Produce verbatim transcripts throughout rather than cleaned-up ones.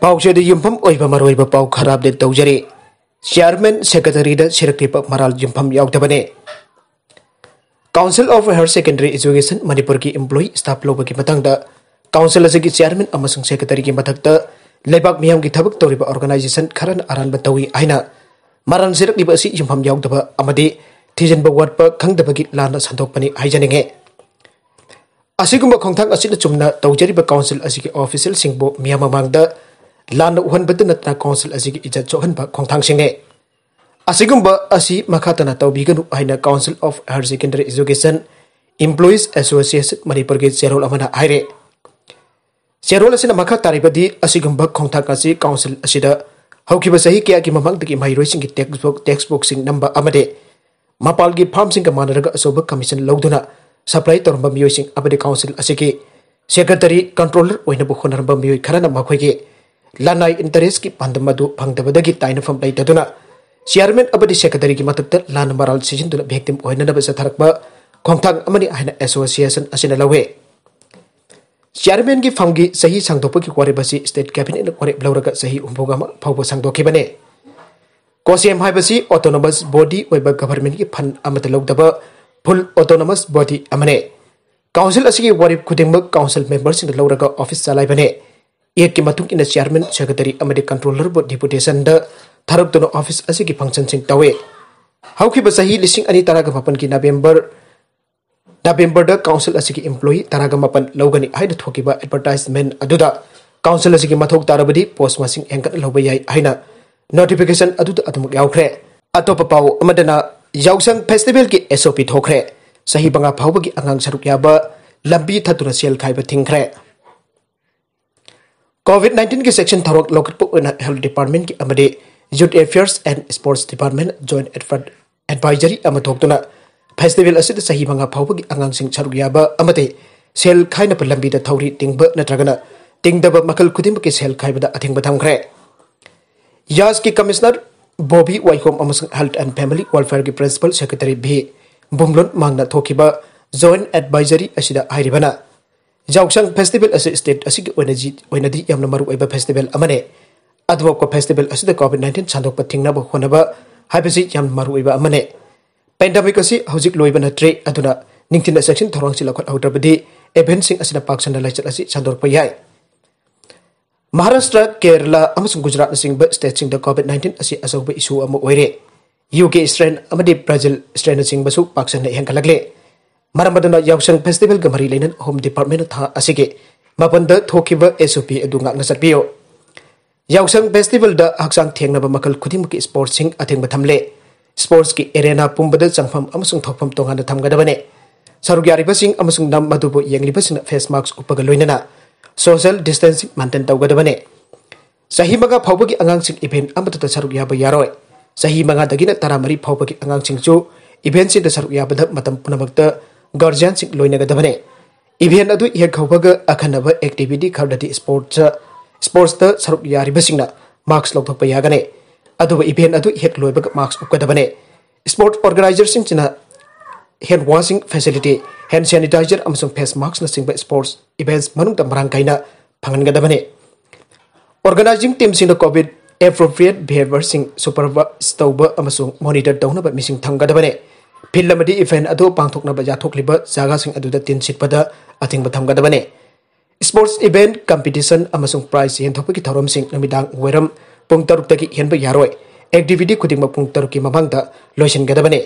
ꯄꯥꯎꯆꯦꯗ ꯌꯨꯝꯐꯝ ꯑꯣꯏꯕ ꯃꯔꯨꯑꯣꯏꯕ ꯄꯥꯎ ꯈꯔ ꯑꯞꯗꯦꯠ ꯇꯧꯖꯔꯤ꯫ ꯆꯤꯌꯥꯔꯃꯦꯟ ꯁꯦꯀ꯭ꯔꯦꯇꯔꯤꯗ ꯁꯤꯔꯛꯂꯤꯕ ꯃꯔꯥꯜ ꯌꯨꯝꯐꯝ ꯌꯥꯎꯗꯕꯅꯤ꯫ Council of Higher Secondary Education ꯃꯅꯤꯄꯨꯔꯒꯤ employee staff ꯂꯧꯕꯒꯤ ꯃꯇꯥꯡꯗ council ꯑꯁꯤꯒꯤ ꯆꯤꯌꯥꯔꯃꯦꯟ ꯑꯃꯁꯨꯡ ꯁꯦꯀ꯭ꯔꯦꯇꯔꯤꯒꯤ ꯃꯊꯛꯇ ꯂꯩꯕꯥꯛ ꯃꯤꯌꯥꯝꯒꯤ ꯊꯕꯛ ꯇꯧꯔꯤꯕ organization ꯈꯔꯅ ꯑꯔꯥꯟꯕ ꯇꯧꯏ ꯍꯥꯏꯅ ꯃꯔꯥꯜ ꯁꯤꯔꯛꯂꯤꯕ ꯑꯁꯤ ꯌꯨꯝꯐꯝ ꯌꯥꯎꯗꯕ ꯑꯃꯗꯤ ꯊꯤꯖꯤꯟꯕ ꯋꯥꯠꯄ ꯈꯪꯗꯕꯒꯤ ꯂꯥꯟꯅ ꯁꯟꯗꯣꯛꯄꯅꯤ ꯍꯥꯏꯖꯅꯤꯡꯉꯤ꯫ ꯑꯁꯤꯒꯨꯝꯕ ꯈꯣꯡꯊꯥꯡ ꯑꯁꯤꯅ ꯆꯨꯝꯅ ꯇꯧꯖꯔꯤꯕ council ꯑꯁꯤꯒꯤ officialꯁꯤꯡꯕꯨ ꯃꯤꯌꯥꯝ ꯃꯃꯥꯡꯗ ꯂꯥꯟꯅ ꯎꯍꯟꯕꯇ ꯅꯠꯇꯅ council ꯑꯁꯤꯒꯤ ꯏꯖꯠ ꯁꯣꯛꯍꯟꯕ ꯈꯣꯡꯊꯥꯡꯁꯤꯡꯅꯤ꯫ ꯑꯁꯤꯒꯨꯝꯕ ꯑꯁꯤ ꯃꯈꯥ ꯇꯥꯅ ꯇꯧꯕꯤꯒꯅꯨ ꯍꯥꯏꯅ Council of Higher Secondary Education Employees Association ꯃꯅꯤꯄꯨꯔꯒꯤ ꯆꯦꯔꯣꯜ ꯑꯃꯅ ꯍꯥꯏꯔꯦ꯫ ꯆꯦꯔꯣꯜ ꯑꯁꯤꯅ ꯃꯈꯥ ꯇꯥꯔꯤꯕꯗꯤ, ꯑꯁꯤꯒꯨꯝꯕ ꯈꯣꯡꯊꯥꯡ ꯑꯁꯤ council ꯑꯁꯤꯗ ꯍꯧꯈꯤꯕ ꯆꯍꯤ ꯀꯌꯥꯒꯤ ꯃꯃꯥꯡꯗꯒꯤ ꯃꯍꯩꯔꯣꯏꯁꯤꯡꯒꯤ textbook, textbookꯁꯤꯡ ꯅꯝꯕ ꯑꯃꯗꯤ ꯃꯄꯥꯜꯒꯤ firmꯁꯤꯡꯒ ꯃꯥꯟꯅꯔꯒ ꯑꯆꯧꯕ commission ꯂꯧꯗꯨꯅ supply ꯇꯧꯔꯝꯕ ꯃꯤꯑꯣꯏꯁꯤꯡ ꯑꯃꯗꯤ council ꯑꯁꯤꯒꯤ secretary, controller ꯑꯣꯏꯅꯕ ꯍꯣꯠꯅꯔꯝꯕ ꯃꯤꯑꯣꯏ ꯈꯔꯅ ꯃꯈꯣꯏꯒꯤ ꯂꯅꯥꯏ interestꯀꯤ ꯄꯥꯟꯗꯝ ꯑꯗꯨ ꯐꯪꯗꯕꯗꯒꯤ ꯇꯥꯏꯅꯐꯝ ꯂꯩꯇꯗꯨꯅ chairman ꯑꯃꯗꯤ secretaryꯒꯤ ꯃꯊꯛꯇ ꯂꯥꯟꯅ ꯃꯔꯥꯜ ꯁꯤꯖꯤꯟꯗꯨꯅ victim ꯑꯣꯏꯅꯅꯕ ꯆꯠꯊꯔꯛꯄ ꯈꯣꯡꯊꯥꯡ ꯑꯃꯅꯤ ꯍꯥꯏꯅ association ꯑꯁꯤꯅ ꯂꯧꯏ꯫ Chairmanꯒꯤ firmꯒꯤ ꯆꯍꯤ ꯁꯥꯡꯗꯣꯛꯄꯒꯤ ꯋꯥꯔꯦꯞ ꯑꯁꯤ state cabinetꯅ ꯋꯥꯔꯦꯞ ꯂꯧꯔꯒ ꯆꯍꯤ ꯍꯨꯝꯐꯨꯒ ꯑꯃ ꯐꯥꯎꯕ ꯁꯥꯡꯗꯣꯛꯈꯤꯕꯅꯤ꯫ COHSEM ꯍꯥꯏꯕꯁꯤ autonomous body ꯑꯣꯏꯕ governmentꯀꯤ fund ꯑꯃꯠꯇ ꯂꯧꯗꯕ full autonomous body ꯑꯃꯅꯤ꯫ Council ꯑꯁꯤꯒꯤ ꯋꯥꯔꯦꯞ ꯈꯨꯗꯤꯡꯃꯛ council memberꯁꯤꯡꯅ ꯂꯧꯔꯒ office ꯆꯂꯥꯏꯕꯅꯤ꯫ Actꯀꯤ ꯃꯇꯨꯡ ꯏꯟꯅ chairman, secretary ꯑꯃꯗꯤ controllerꯕꯨ deputationꯗ ꯊꯥꯔꯛꯇꯨꯅ office ꯑꯁꯤꯒꯤ functionꯁꯤꯡ ꯇꯧꯏ꯫ ꯍꯧꯈꯤꯕ ꯆꯍꯤ ꯂꯤꯁꯤꯡ ꯑꯅꯤ ꯇꯔꯥꯒ ꯃꯥꯄꯟꯒꯤ November, Novemberꯗ council ꯑꯁꯤꯒꯤ employee ꯇꯔꯥꯒ ꯃꯥꯄꯟ ꯂꯧꯒꯅꯤ ꯍꯥꯏꯅ ꯊꯣꯛꯈꯤꯕ advertisement ꯑꯗꯨꯗ council ꯑꯁꯤꯒꯤ ꯃꯊꯧ ꯇꯥꯔꯕꯗꯤ post ꯃꯁꯤꯡ ꯍꯦꯟꯒꯠꯅ ꯂꯧꯕ ꯌꯥꯏ ꯍꯥꯏꯅ notification ꯑꯗꯨꯗ ꯑꯗꯨꯃꯛ ꯌꯥꯎꯈ꯭ꯔꯦ꯫ ꯑꯇꯣꯞꯄ ꯄꯥꯎ ꯑꯃꯗꯅ ꯌꯥꯎꯁꯪ festivalꯒꯤ SOP ꯊꯣꯛꯈ꯭ꯔꯦ꯫ ꯆꯍꯤ ꯃꯉꯥ ꯐꯥꯎꯕꯒꯤ ꯑꯉꯥꯡ ꯁꯔꯨꯛ ꯌꯥꯕ ꯂꯝꯕꯤ ꯊꯠꯇꯨꯅ ꯁꯦꯜ ꯈꯥꯏꯕ ꯊꯤꯡꯈ꯭ꯔꯦ꯫ COVID nineteenꯒꯤ section ꯊꯧꯔꯥꯡ ꯂꯧꯈꯠꯄ ꯑꯣꯏꯅ Health Departmentꯀꯤ ꯑꯃꯗꯤ Youth Affairs and Sports Department joint adver-, advisory ꯑꯃ ꯊꯣꯛꯇꯨꯅ festival ꯑꯁꯤꯗ ꯆꯍꯤ ꯃꯉꯥ ꯐꯥꯎꯕꯒꯤ ꯑꯉꯥꯡꯁꯤꯡ ꯁꯔꯨꯛ ꯌꯥꯕ ꯑꯃꯗꯤ ꯁꯦꯜ ꯈꯥꯏꯅꯕ ꯂꯝꯕꯤꯗ ꯊꯧꯔꯤ ꯇꯤꯡꯕ ꯅꯠꯇ꯭ꯔꯒꯅ ꯇꯤꯡꯗꯕ ꯃꯈꯜ ꯈꯨꯗꯤꯡꯃꯛꯀꯤ ꯁꯦꯜ ꯈꯥꯏꯕꯗ ꯑꯊꯤꯡꯕ ꯊꯝꯈ꯭ꯔꯦ꯫ ꯌꯥꯁꯀꯤ commissioner ꯕꯣꯕꯤ ꯋꯥꯏꯈꯣꯝ ꯑꯃꯁꯨꯡ Health and Family Welfareꯒꯤ principal secretary ꯚꯤ ꯕꯨꯝꯂꯣꯟ ꯃꯥꯡꯅ ꯊꯣꯛꯈꯤꯕ joint advisory ꯑꯁꯤꯗ ꯍꯥꯏꯔꯤꯕꯅ, ꯌꯥꯎꯁꯪ ꯐꯦꯁꯇꯤꯚꯦꯜ ꯑꯁꯤ ꯁ꯭ꯇꯦꯠ ꯑꯁꯤꯒꯤ ꯑꯣꯏꯅꯗꯤ ꯌꯥꯝꯅ ꯃꯔꯨꯑꯣꯏꯕ ꯐꯦꯁꯇꯤꯚꯦꯜ ꯑꯃꯅꯤ꯫ ꯑꯗꯨꯕꯨ ꯐꯦꯁꯇꯤꯚꯦꯜ ꯑꯁꯤꯗ ꯀꯣꯚꯤꯗ ꯅꯥꯏꯟꯇꯤꯟ ꯁꯟꯗꯣꯛꯄ ꯊꯤꯡꯅꯕ ꯍꯣꯠꯅꯕ ꯍꯥꯏꯕꯁꯤ ꯌꯥꯝꯅ ꯃꯔꯨꯑꯣꯏꯕ ꯑꯃꯅꯤ꯫ ꯄꯦꯟꯗꯦꯃꯤꯛ ꯑꯁꯤ ꯍꯧꯖꯤꯛ ꯂꯣꯏꯕ ꯅꯠꯇ꯭ꯔꯤ, ꯑꯗꯨꯅ ꯅꯤꯡꯊꯤꯅ ꯆꯦꯛꯁꯤꯟ ꯊꯧꯔꯥꯡꯁꯤ ꯂꯧꯈꯠꯍꯧꯗ꯭ꯔꯕꯗꯤ ꯏꯚꯦꯟꯠꯁꯤꯡ ꯑꯁꯤꯅ ꯄꯥꯛ ꯁꯟꯅ ꯂꯥꯏꯆꯠ ꯑꯁꯤ ꯁꯟꯗꯣꯔꯛꯄ ꯌꯥꯏ꯫ ꯃꯍꯥꯔꯥꯁꯇ꯭ꯔ, ꯀꯦꯔꯂꯥ ꯑꯃꯁꯨꯡ ꯒꯨꯖꯔꯥꯠꯅꯆꯤꯡꯕ ꯁ꯭ꯇꯦꯠꯁꯤꯡꯗ ꯀꯣꯚꯤꯗ ꯅꯥꯏꯟꯇꯤꯟ ꯑꯁꯤ ꯑꯆꯧꯕ ꯏꯁꯨ ꯑꯃ ꯑꯣꯏꯔꯦ꯫ ꯌꯨ ꯀꯦ ꯁ꯭ꯇ꯭ꯔꯦꯟ ꯑꯃꯗꯤ ꯕ꯭ꯔꯥꯖꯤꯜ ꯁ꯭ꯇ꯭ꯔꯦꯟꯅꯆꯤꯡꯕꯁꯨ ꯄꯥꯛ ꯁꯟꯅ ꯍꯦꯟꯒꯠꯂꯛꯂꯦ꯫ ꯃꯔꯝ ꯑꯗꯨꯅ ꯌꯥꯎꯁꯪ ꯐꯦꯁꯇꯤꯚꯦꯜꯒ ꯃꯔꯤ ꯂꯩꯅꯅ ꯍꯣꯝ ꯗꯤꯄꯥꯔꯠꯃꯦꯟꯅ ꯊꯥ ꯑꯁꯤꯒꯤ ꯃꯥꯄꯟꯗ ꯊꯣꯛꯈꯤꯕ ꯑꯦꯁ ꯑꯣ ꯄꯤ ꯑꯗꯨ ꯉꯥꯛꯅ ꯆꯠꯄꯤꯌꯨ꯫ ꯌꯥꯎꯁꯪ ꯐꯦꯁꯇꯤꯚꯦꯜꯗ ꯍꯛꯆꯥꯡ ꯊꯦꯡꯅꯕ ꯃꯈꯜ ꯈꯨꯗꯤꯡꯃꯛꯀꯤ ꯁ꯭ꯄꯣꯔꯠꯁꯤꯡ ꯑꯊꯤꯡꯕ ꯊꯝꯂꯦ꯫ ꯁ꯭ꯄꯣꯔꯠꯁꯀꯤ ꯑꯦꯔꯦꯅꯥ ꯄꯨꯝꯕꯗ ꯆꯪꯐꯝ ꯑꯃꯁꯨꯡ ꯊꯣꯛꯐꯝ ꯇꯣꯉꯥꯟꯅ ꯊꯝꯒꯗꯕꯅꯤ꯫ ꯁꯔꯨꯛ ꯌꯥꯔꯤꯕꯁꯤꯡ ꯑꯃꯁꯨꯡ ꯃꯗꯨꯕꯨ ꯌꯦꯡꯂꯤꯕꯁꯤꯡꯅ ꯐꯦꯁ ꯃꯥꯁꯛ ꯎꯞꯄꯒ ꯂꯣꯏꯅꯅ ꯁꯣꯁꯤꯌꯦꯜ ꯗꯤꯁꯇꯦꯟꯁꯤꯡ ꯃꯦꯟꯇꯦꯟ ꯇꯧꯒꯗꯕꯅꯤ꯫ ꯆꯍꯤ ꯃꯉꯥ ꯐꯥꯎꯕꯒꯤ ꯑꯉꯥꯡꯁꯤꯡ ꯏꯚꯦꯟꯠ ꯑꯃꯠꯇꯗ ꯁꯔꯨꯛ ꯌꯥꯕ ꯌꯥꯔꯣꯏ꯫ ꯆꯍꯤ ꯃꯉꯥꯗꯒꯤꯅ ꯇꯔꯥꯃꯔꯤ ꯐꯥꯎꯕꯒꯤ ꯑꯉꯥꯡꯁꯤꯡꯁꯨ ꯏꯚꯦꯟꯠꯁꯤꯡꯗ ꯁꯔꯨꯛ ꯌꯥꯕꯗ ꯃꯇꯝ ꯄꯨꯝꯅꯃꯛꯇ ꯒꯥꯔꯖꯤꯌꯥꯟꯁꯤꯡ ꯂꯣꯏꯅꯒꯗꯕꯅꯤ꯫ ꯏꯚꯦꯟꯠ ꯑꯗꯨ ꯍꯦꯛ ꯍꯧꯕꯒ ꯑꯈꯟꯅꯕ ꯑꯦꯛꯇꯤꯚꯤꯇꯤ ꯈꯔꯗꯗꯤ ꯁ꯭ꯄꯣꯔꯠꯁ, ꯁ꯭ꯄꯣꯔꯠꯁꯇ ꯁꯔꯨꯛ ꯌꯥꯔꯤꯕꯁꯤꯡꯅ ꯃꯥꯁꯛ ꯂꯧꯊꯣꯛꯄ ꯌꯥꯒꯅꯤ꯫ ꯑꯗꯨꯕꯨ ꯏꯚꯦꯟꯠ ꯑꯗꯨ ꯍꯦꯛ ꯂꯣꯏꯕꯒ ꯃꯥꯁꯛ ꯎꯞꯀꯗꯕꯅꯤ꯫ ꯁ꯭ꯄꯣꯔꯠꯁ ꯑꯣꯔꯒꯅꯥꯏꯖꯔꯁꯤꯡꯁꯤꯅ ꯍꯦꯟ ꯋꯥꯁꯤꯡ ꯐꯦꯁꯤꯂꯤꯇꯤ, ꯍꯦꯟ ꯁꯦꯅꯤꯇꯥꯏꯖꯔ ꯑꯃꯁꯨꯡ ꯐꯦꯁ ꯃꯥꯁꯛꯅꯆꯤꯡꯕ ꯁ꯭ꯄꯣꯔꯠꯁ ꯏꯚꯦꯟꯠꯁ ꯃꯅꯨꯡꯗ ꯃꯔꯥꯡ ꯀꯥꯏꯅ ꯐꯪꯍꯟꯒꯗꯕꯅꯤ꯫ ꯑꯣꯔꯒꯅꯥꯏꯖꯤꯡ ꯇꯤꯝꯁꯤꯡꯅ ꯀꯣꯚꯤꯗ ꯑꯦꯄ꯭ꯔꯣꯄ꯭ꯔꯤꯌꯦꯠ ꯕꯤꯍꯦꯕꯤꯌꯔꯁꯤꯡ ꯁꯨꯄꯔꯚꯥꯏꯖ ꯇꯧꯕ ꯑꯃꯁꯨꯡ ꯃꯣꯅꯤꯇꯔ ꯇꯧꯅꯕ ꯃꯤꯁꯤꯡ ꯊꯝꯒꯗꯕꯅꯤ꯫ ꯐꯤꯜꯗ ꯑꯃꯗꯤ ꯏꯚꯦꯟꯠ ꯑꯗꯨ ꯄꯥꯡꯊꯣꯛꯅꯕ ꯌꯥꯊꯣꯛꯂꯤꯕ ꯖꯒꯥꯁꯤꯡ ꯑꯗꯨꯗ ꯇꯤꯟ ꯁꯤꯠꯄꯗ ꯑꯊꯤꯡꯕ ꯊꯝꯒꯗꯕꯅꯤ꯫ ꯁ꯭ꯄꯣꯔꯠꯁ ꯏꯚꯦꯟꯠ, ꯀꯝꯄꯤꯇꯤꯁꯟ ꯑꯃꯁꯨꯡ ꯄ꯭ꯔꯥꯏꯖ ꯌꯦꯟꯊꯣꯛꯄꯒꯤ ꯊꯧꯔꯝꯁꯤꯡ ꯅꯨꯃꯤꯗꯥꯡ ꯋꯥꯏꯔꯝ ꯄꯨꯡ ꯇꯔꯨꯛꯇꯒꯤ ꯍꯦꯟꯕ ꯌꯥꯔꯣꯏ꯫ ꯑꯦꯛꯇꯤꯚꯤꯇꯤ ꯈꯨꯗꯤꯡꯃꯛ ꯄꯨꯡ ꯇꯔꯨꯛꯀꯤ ꯃꯃꯥꯡꯗ ꯂꯣꯏꯁꯤꯟꯒꯗꯕꯅꯤ꯫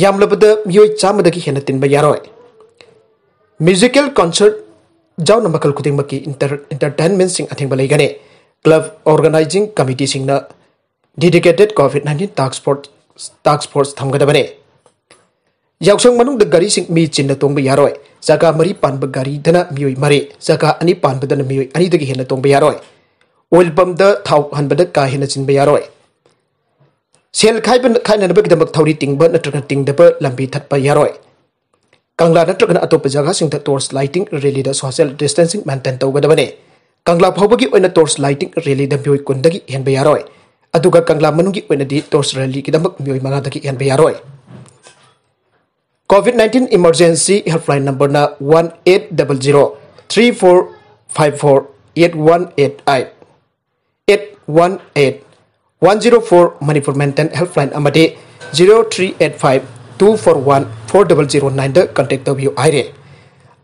ꯌꯥꯝꯂꯕꯗ ꯃꯤꯑꯣꯏ ꯆꯥꯝꯃꯗꯒꯤ ꯍꯦꯟꯅ ꯇꯤꯟꯕ ꯌꯥꯔꯣꯏ꯫ ꯃ꯭ꯌꯨꯖꯤꯀꯦꯜ ꯀꯟꯁꯔꯠ ꯌꯥꯎꯅ ꯃꯈꯜ ꯈꯨꯗꯤꯡꯃꯛꯀꯤ ꯏꯟꯇꯔ-, ꯑꯦꯟꯇꯔꯇꯦꯟꯃꯦꯟꯠꯁꯤꯡ ꯑꯊꯤꯡꯕ ꯂꯩꯒꯅꯤ꯫ ꯀ꯭ꯂꯕ ꯑꯣꯔꯒꯅꯥꯏꯖꯤꯡ ꯀꯃꯤꯇꯤꯁꯤꯡꯅ dedicated COVID nineteen task force, task force ꯊꯝꯒꯗꯕꯅꯤ꯫ ꯌꯥꯎꯁꯪ ꯃꯅꯨꯡꯗ ꯒꯥꯔꯤꯁꯤꯡ ꯃꯤ ꯆꯤꯟꯅ ꯇꯣꯡꯕ ꯌꯥꯔꯣꯏ꯫ ꯆꯀꯥ ꯃꯔꯤ ꯄꯥꯟꯕ ꯒꯥꯔꯤꯗꯅ ꯃꯤꯑꯣꯏ ꯃꯔꯤ, ꯆꯀꯥ ꯑꯅꯤ ꯄꯥꯟꯕꯗꯅ ꯃꯤꯑꯣꯏ ꯑꯅꯤꯗꯒꯤ ꯍꯦꯟꯅ ꯇꯣꯡꯕ ꯌꯥꯔꯣꯏ꯫ ꯑꯣꯏꯜ ꯄꯝꯗ ꯊꯥꯎ ꯍꯥꯟꯕꯗ ꯀꯥ ꯍꯦꯟꯅ ꯆꯤꯟꯕ ꯌꯥꯔꯣꯏ꯫ ꯁꯦꯜ ꯈꯥꯏꯕ-, ꯈꯥꯏꯅꯅꯕꯒꯤꯗꯃꯛ ꯊꯧꯔꯤ ꯇꯤꯡꯕ ꯅꯠꯇ꯭ꯔꯒ ꯇꯤꯡꯗꯕ ꯂꯝꯕꯤ ꯊꯠꯄ ꯌꯥꯔꯣꯏ꯫ ꯀꯪꯂꯥ ꯅꯠꯇ꯭ꯔꯒꯅ ꯑꯇꯣꯞꯄ ꯖꯒꯥꯁꯤꯡꯗ ꯇꯣꯔꯆ ꯂꯥꯏꯇꯤꯡ ꯔꯦꯂꯤꯗ ꯁꯣꯁꯤꯌꯦꯜ ꯗꯤꯁꯇꯦꯟꯁꯤꯡ ꯃꯦꯟꯇꯦꯟ ꯇꯧꯒꯗꯕꯅꯤ꯫ ꯀꯪꯂꯥ ꯐꯥꯎꯕꯒꯤ ꯑꯣꯏꯅ ꯇꯣꯔꯆ ꯂꯥꯏꯇꯤꯡ ꯔꯦꯂꯤꯗ ꯃꯤꯑꯣꯏ ꯀꯨꯟꯗꯒꯤ ꯍꯦꯟꯕ ꯌꯥꯔꯣꯏ꯫ ꯑꯗꯨꯒ ꯀꯪꯂꯥ ꯃꯅꯨꯡꯒꯤ ꯑꯣꯏꯅꯗꯤ ꯇꯣꯔꯆ ꯔꯦꯂꯤꯒꯤꯗꯃꯛ ꯃꯤꯑꯣꯏ ꯃꯉꯥꯗꯒꯤ ꯍꯦꯟꯕ ꯌꯥꯔꯣꯏ꯫ ꯀꯣꯚꯤꯗ ꯅꯥꯏꯟꯇꯤꯟ ꯏꯃꯔꯖꯦꯟꯁꯤ ꯍꯦꯜꯞꯂꯥꯏꯟ ꯅꯝꯕꯔꯅ one eight double zero. three four five four eight one eight eight, eight one eight, one zero four Manipur Mental Helpline ꯑꯃꯗꯤ zero three eight five two four one four double zero nine ꯗ contact ꯇꯧꯕꯤꯌꯨ ꯍꯥꯏꯔꯦ꯫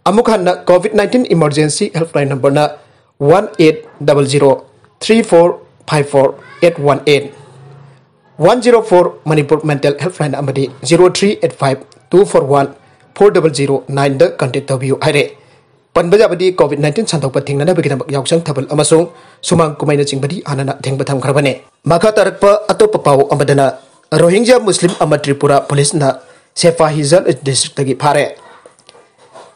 ꯑꯃꯨꯛ ꯍꯟꯅ COVID nineteen emergency helpline number ꯅ one eight double zero three four five four eight one eight, one zero four Manipur Mental Helpline ꯑꯃꯗꯤ zero three eight five two four one four double zero nine ꯗ contact ꯇꯧꯕꯤꯌꯨ ꯍꯥꯏꯔꯦ꯫ ꯄꯟꯕ ꯌꯥꯕꯗꯤ COVID nineteen ꯁꯟꯗꯣꯛꯄ ꯊꯤꯡꯅꯅꯕꯒꯤꯗꯃꯛ ꯌꯥꯎꯁꯪ ꯊꯥꯕꯜ ꯑꯃꯁꯨꯡ ꯁꯨꯃꯥꯡ ꯀꯨꯝꯍꯩꯅꯆꯤꯡꯕꯗꯤ ꯍꯥꯟꯅꯅ ꯊꯤꯡꯕ ꯊꯝꯈ꯭ꯔꯕꯅꯤ꯫ ꯃꯈꯥ ꯇꯥꯔꯛꯄ ꯑꯇꯣꯞꯄ ꯄꯥꯎ ꯑꯃꯗꯅ, ꯔꯣꯍꯤꯡꯒ꯭ꯌꯥ ꯃꯨꯁꯂꯤꯝ ꯑꯃ ꯇ꯭ꯔꯤꯄꯨꯔꯥ ꯄꯨꯂꯤꯁꯅ ꯁꯦꯐꯥ ꯍꯤꯖꯥꯂ ꯗꯤꯁꯇ꯭ꯔꯤꯛꯇꯒꯤ ꯐꯥꯔꯦ꯫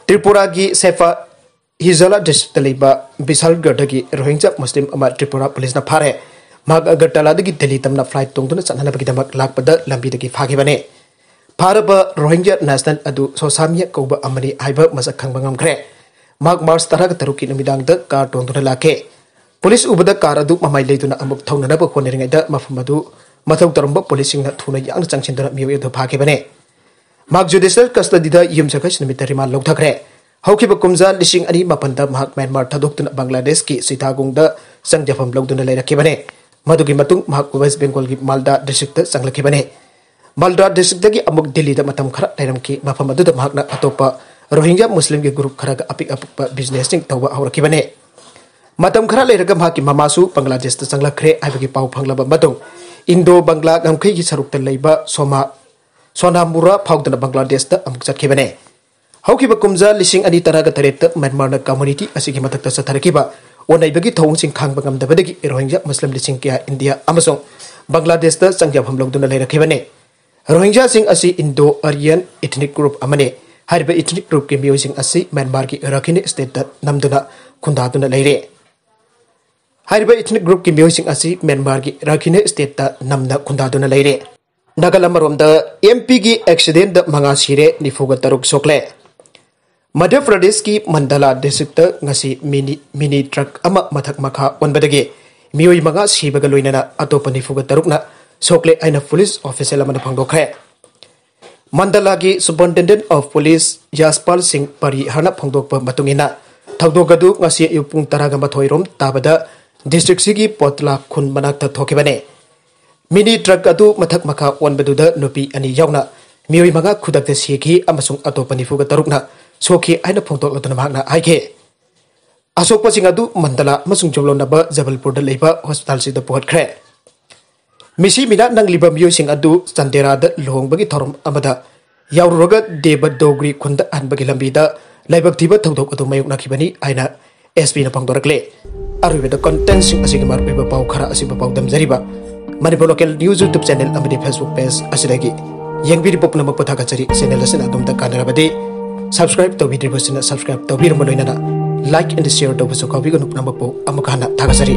ꯇ꯭ꯔꯤꯄꯨꯔꯥꯒꯤ ꯁꯦꯐꯥ ꯍꯤꯖꯥꯂꯥ ꯗꯤꯁꯇ꯭ꯔꯤꯛꯇ ꯂꯩꯕ ꯕꯤꯁꯥꯜꯒꯔꯗꯒꯤ ꯔꯣꯍꯤꯡꯒ꯭ꯌꯥ ꯃꯨꯁꯂꯤꯝ ꯑꯃ ꯇ꯭ꯔꯤꯄꯨꯔꯥ ꯄꯨꯂꯤꯁꯅ ꯐꯥꯔꯦ꯫ ꯃꯍꯥꯛ ꯑꯒꯔꯇꯂꯥꯗꯒꯤ ꯗꯦꯜꯂꯤ ꯇꯝꯅ ꯐ꯭ꯂꯥꯏꯠ ꯇꯣꯡꯗꯨꯅ ꯆꯠꯅꯅꯕꯒꯤꯗꯃꯛ ꯂꯥꯛꯄꯗ ꯂꯝꯕꯤꯗꯒꯤ ꯐꯥꯈꯤꯕꯅꯤ꯫ ꯐꯥꯔꯕ ꯔꯣꯍꯤꯡꯒ꯭ꯌꯥ ꯅꯦꯁꯅꯦꯜ ꯑꯗꯨ ꯁꯣꯁꯥꯃꯤꯌꯥ ꯀꯧꯕ ꯑꯃꯅꯤ ꯍꯥꯏꯕ ꯃꯁꯛ ꯈꯪꯕ ꯉꯝꯈ꯭ꯔꯦ꯫ ꯃꯍꯥꯛ ꯃꯥꯔꯆ ꯇꯔꯥꯒ ꯇꯔꯨꯛꯀꯤ ꯅꯨꯃꯤꯗꯥꯡꯗ ꯀꯥꯔ ꯇꯣꯡꯗꯨꯅ ꯂꯥꯛꯈꯤ꯫ ꯄꯨꯂꯤꯁ ꯎꯕꯗ ꯀꯥꯔ ꯑꯗꯨ ꯃꯃꯥꯏ ꯂꯩꯗꯨꯅ ꯑꯃꯨꯛ ꯊꯧꯅꯅꯕ ꯍꯣꯠꯅꯔꯤꯉꯩꯗ ꯃꯐꯝ ꯑꯗꯨ ꯃꯊꯧ ꯇꯧꯔꯝꯕ ꯄꯨꯂꯤꯁꯁꯤꯡꯅ ꯊꯨꯅ ꯌꯥꯡꯅ ꯆꯪꯁꯤꯟꯗꯨꯅ ꯃꯤꯑꯣꯏ ꯑꯗꯨ ꯐꯥꯈꯤꯕꯅꯤ꯫ ꯃꯍꯥꯛ ꯖꯨꯗꯤꯁꯤꯌꯦꯜ ꯀꯁꯇꯗꯤꯗ ꯌꯨꯝꯁꯀꯩꯁ ꯅꯨꯃꯤꯠꯇ ꯔꯤꯃꯥꯟ ꯂꯧꯊꯈ꯭ꯔꯦ꯫ ꯍꯧꯈꯤꯕ ꯀꯨꯝꯖꯥ ꯂꯤꯁꯤꯡ ꯑꯅꯤ ꯃꯥꯄꯟꯗ ꯃꯍꯥꯛ ꯃ꯭ꯌꯥꯟꯃꯥꯔ ꯊꯥꯗꯣꯛꯇꯨꯅ ꯕꯪꯒ꯭ꯂꯥꯗꯦꯁꯀꯤ ꯆꯤꯇꯥꯒꯣꯡꯗ ꯆꯪꯖꯐꯝ ꯂꯧꯗꯨꯅ ꯂꯩꯔꯛꯈꯤꯕꯅꯤ꯫ ꯃꯗꯨꯒꯤ ꯃꯇꯨꯡ ꯃꯍꯥꯛ ꯋꯦꯁ ꯕꯦꯡꯒꯣꯜꯒꯤ ꯃꯥꯜꯗꯥ ꯗꯤꯁꯇ꯭ꯔꯤꯛꯇ ꯆꯪꯂꯛꯈꯤꯕꯅꯤ꯫ ꯃꯥꯜꯗꯥ ꯗꯤꯁꯇ꯭ꯔꯤꯛꯇꯒꯤ ꯑꯃꯨꯛ ꯗꯤꯜꯂꯤꯗ ꯃꯇꯝ ꯈꯔ ꯂꯩꯔꯝꯈꯤ꯫ ꯃꯐꯝ ꯑꯗꯨꯗ ꯃꯍꯥꯛꯅ ꯑꯇꯣꯞꯄ ꯔꯣꯍꯤꯡꯒ꯭ꯌꯥ ꯃꯨꯁꯂꯤꯝꯒꯤ ꯒ꯭ꯔꯨꯞ ꯈꯔꯒ ꯑꯄꯤꯛ ꯑꯄꯤꯛꯄ ꯕꯤꯖꯤꯅꯦꯁꯁꯤꯡ ꯇꯧꯕ ꯍꯧꯔꯛꯈꯤꯕꯅꯤ꯫ ꯃꯇꯝ ꯈꯔ ꯂꯩꯔꯒ ꯃꯍꯥꯛꯀꯤ ꯃꯃꯥꯁꯨ ꯕꯪꯒ꯭ꯂꯥꯗꯦꯁꯇ ꯆꯪꯂꯛꯈ꯭ꯔꯦ ꯍꯥꯏꯕꯒꯤ ꯄꯥꯎ ꯐꯪꯂꯕ ꯃꯇꯨꯡ, ꯏꯟꯗꯣ ꯕꯪꯒ꯭ꯂꯥ ꯉꯝꯈꯩꯒꯤ ꯁꯔꯨꯛꯇ ꯂꯩꯕ ꯁꯣꯃꯥ, ꯁꯣꯅꯥꯃꯨꯔꯥ ꯐꯥꯎꯗꯨꯅ ꯕꯪꯒ꯭ꯂꯥꯗꯦꯁꯇ ꯑꯃꯨꯛ ꯆꯠꯈꯤꯕꯅꯤ꯫ ꯍꯧꯈꯤꯕ ꯀꯨꯝꯖꯥ ꯂꯤꯁꯤꯡ ꯑꯅꯤ ꯇꯔꯥꯒ ꯇꯔꯦꯠꯇ ꯃ꯭ꯌꯥꯟꯃꯥꯔꯅ ꯀꯝꯃꯨꯅꯤꯇꯤ ꯑꯁꯤꯒꯤ ꯃꯊꯛꯇ ꯆꯠꯊꯔꯛꯈꯤꯕ ꯑꯣꯠꯅꯩꯕꯒꯤ ꯊꯧꯑꯣꯡꯁꯤꯡ ꯈꯥꯡꯕ ꯉꯝꯗꯕꯗꯒꯤ ꯔꯣꯍꯤꯡꯒ꯭ꯌꯥ ꯃꯨꯁꯂꯤꯝ ꯂꯤꯁꯤꯡ ꯀꯌꯥ ꯏꯟꯗꯤꯌꯥ ꯑꯃꯁꯨꯡ ꯕꯪꯒ꯭ꯂꯥꯗꯦꯁꯇ ꯆꯪꯖꯐꯝ ꯂꯧꯗꯨꯅ ꯂꯩꯔꯛꯈꯤꯕꯅꯤ꯫ ꯔꯣꯍꯤꯡꯒ꯭ꯌꯥꯁꯤꯡ ꯑꯁꯤ ꯏꯟꯗꯣ ꯑꯥꯔꯤꯌꯟ ꯏꯊꯅꯤꯛ ꯒ꯭ꯔꯨꯞ ꯑꯃꯅꯤ꯫ ꯍꯥꯏꯔꯤꯕ ꯏꯊꯅꯤꯛ ꯒ꯭ꯔꯨꯞꯀꯤ ꯃꯤꯑꯣꯏꯁꯤꯡ ꯑꯁꯤ ꯃ꯭ꯌꯥꯟꯃꯥꯔꯒꯤ ꯔꯥꯈꯤꯅꯤ ꯁ꯭ꯇꯦꯠꯇ ꯅꯝꯗꯨꯅ ꯈꯨꯟꯗꯥꯗꯨꯅ ꯂꯩꯔꯦ꯫ ꯍꯥꯏꯔꯤꯕ ꯏꯊꯅꯤꯛ ꯒ꯭ꯔꯨꯞꯀꯤ ꯃꯤꯑꯣꯏꯁꯤꯡ ꯑꯁꯤ ꯃ꯭ꯌꯥꯟꯃꯥꯔꯒꯤ ꯔꯥꯈꯤꯅꯤ ꯁ꯭ꯇꯦꯠꯇ ꯅꯝꯅ ꯈꯨꯟꯗꯥꯗꯨꯅ ꯂꯩꯔꯦ꯫ ꯅꯥꯒꯥꯂꯦꯟ ꯑꯃꯔꯣꯝꯗ, ꯑꯦꯝ ꯄꯤꯒꯤ ꯑꯦꯛꯁꯤꯗꯦꯟꯗ ꯃꯉꯥ ꯁꯤꯔꯦ, ꯅꯤꯐꯨꯒ ꯇꯔꯨꯛ ꯁꯣꯛꯂꯦ꯫ ꯃꯙ꯭ꯌ ꯄ꯭ꯔꯗꯦꯁꯀꯤ ꯃꯟꯗꯂꯥ ꯗꯤꯁꯇ꯭ꯔꯤꯛꯇ ꯉꯁꯤ ꯃꯤꯅꯤ, ꯃꯤꯅꯤ ꯇ꯭ꯔꯛ ꯑꯃ ꯃꯊꯛ ꯃꯈꯥ ꯑꯣꯟꯕꯗꯒꯤ ꯃꯤꯑꯣꯏ ꯃꯉꯥ ꯁꯤꯕꯒ ꯂꯣꯏꯅꯅ ꯑꯇꯣꯞꯄ ꯅꯤꯐꯨꯒ ꯇꯔꯨꯛꯅ ꯁꯣꯛꯂꯦ ꯍꯥꯏꯅ ꯄꯨꯂꯤꯁ ꯑꯣꯐꯤꯁꯤꯌꯦꯜ ꯑꯃꯅ ꯐꯣꯡꯗꯣꯛꯈ꯭ꯔꯦ꯫ ꯃꯟꯗꯂꯥꯒꯤ ꯁꯨꯄꯔꯤꯟꯇꯦꯟꯗꯦꯟꯠ ꯑꯣꯐ ꯄꯨꯂꯤꯁ ꯌꯥꯁꯄꯥꯜ ꯁꯤꯡ ꯄꯔꯤꯍꯔꯅ ꯐꯣꯡꯗꯣꯛꯄ ꯃꯇꯨꯡ ꯏꯟꯅ, ꯊꯧꯗꯣꯛ ꯑꯗꯨ ꯉꯁꯤ ꯑꯌꯨꯛ ꯄꯨꯡ ꯇꯔꯥꯒ ꯃꯥꯊꯣꯏ ꯔꯣꯝ ꯇꯥꯕꯗ ꯗꯤꯁꯇ꯭ꯔꯤꯛꯁꯤꯒꯤ ꯄꯣꯠꯂꯥ ꯈꯨꯟ ꯃꯅꯥꯛꯇ ꯊꯣꯛꯈꯤꯕꯅꯤ꯫ ꯃꯤꯅꯤ ꯇ꯭ꯔꯛ ꯑꯗꯨ ꯃꯊꯛ ꯃꯈꯥ ꯑꯣꯟꯕꯗꯨꯗ ꯅꯨꯄꯤ ꯑꯅꯤ ꯌꯥꯎꯅ ꯃꯤꯑꯣꯏ ꯃꯉꯥ ꯈꯨꯗꯛꯇ ꯁꯤꯈꯤ ꯑꯃꯁꯨꯡ ꯑꯇꯣꯞꯄ ꯅꯤꯐꯨꯒ ꯇꯔꯨꯛꯅ ꯁꯣꯛꯈꯤ ꯍꯥꯏꯅ ꯐꯣꯡꯗꯣꯛꯂꯗꯨꯅ ꯃꯍꯥꯛꯅ ꯍꯥꯏꯈꯤ꯫ ꯑꯁꯣꯛꯄꯁꯤꯡ ꯑꯗꯨ ꯃꯟꯗꯂꯥ ꯑꯃꯁꯨꯡ ꯌꯨꯝꯂꯣꯟꯅꯕ ꯖꯕꯜꯄꯨꯔꯗ ꯂꯩꯕ ꯍꯣꯁꯄꯤꯇꯥꯜꯁꯤꯡꯗ ꯄꯨꯈꯠꯈ꯭ꯔꯦ꯫ ꯃꯤꯁꯤ ꯃꯤꯅꯥ ꯅꯪꯂꯤꯕ ꯃꯤꯑꯣꯏꯁꯤꯡ ꯑꯗꯨ ꯆꯟꯗꯦꯔꯥꯗ ꯂꯨꯍꯣꯡꯕꯒꯤ ꯊꯧꯔꯝ ꯑꯃꯗ ꯌꯥꯎꯔꯨꯔꯒ ꯗꯦꯕ ꯗꯣꯒ꯭ꯔꯤ ꯈꯨꯟꯗ ꯍꯟꯕꯒꯤ ꯂꯝꯕꯤꯗ ꯂꯥꯏꯕꯛ ꯊꯤꯕ ꯊꯧꯗꯣꯛ ꯑꯗꯨ ꯃꯥꯌꯣꯛꯅꯈꯤꯕꯅꯤ ꯍꯥꯏꯅ ꯑꯦꯁ ꯄꯤꯅ ꯐꯣꯡꯗꯣꯔꯛꯂꯦ꯫ ꯑꯔꯣꯏꯕꯗ ꯀꯟꯇꯦꯟꯁꯤꯡ ꯑꯁꯤꯒꯤ ꯃꯔꯨꯑꯣꯏꯕ ꯄꯥꯎ ꯈꯔ ꯑꯁꯤꯕꯨ ꯄꯥꯎꯗꯝꯖꯔꯤꯕ Manipur local news YouTube channel ꯑꯃꯗꯤ ꯐꯦꯁꯕꯨꯛ ꯄꯦꯖ ꯑꯁꯤꯗꯒꯤ ꯌꯦꯡꯕꯤꯔꯤꯕ ꯄꯨꯝꯅꯃꯛꯄꯨ ꯊꯥꯒꯠꯆꯔꯤ꯫ ꯆꯦꯅꯦꯜ ꯑꯁꯤꯅ ꯑꯗꯣꯝꯗ ꯀꯥꯟꯅꯔꯕꯗꯤ ꯁꯕꯁꯀ꯭ꯔꯥꯏꯕ ꯇꯧꯕꯤꯗ꯭ꯔꯤꯕꯁꯤꯅ ꯁꯕꯁꯀ꯭ꯔꯥꯏꯕ ꯇꯧꯕꯤꯔꯝꯕ ꯂꯣꯏꯅꯅ ꯂꯥꯏꯛ ꯑꯦꯟ ꯁꯤꯌꯔ ꯇꯧꯕꯁꯨ ꯀꯥꯎꯕꯤꯒꯅꯨ꯫ ꯄꯨꯝꯅꯃꯛꯄꯨ ꯑꯃꯨꯛ ꯍꯟꯅ ꯊꯥꯒꯠꯆꯔꯤ꯫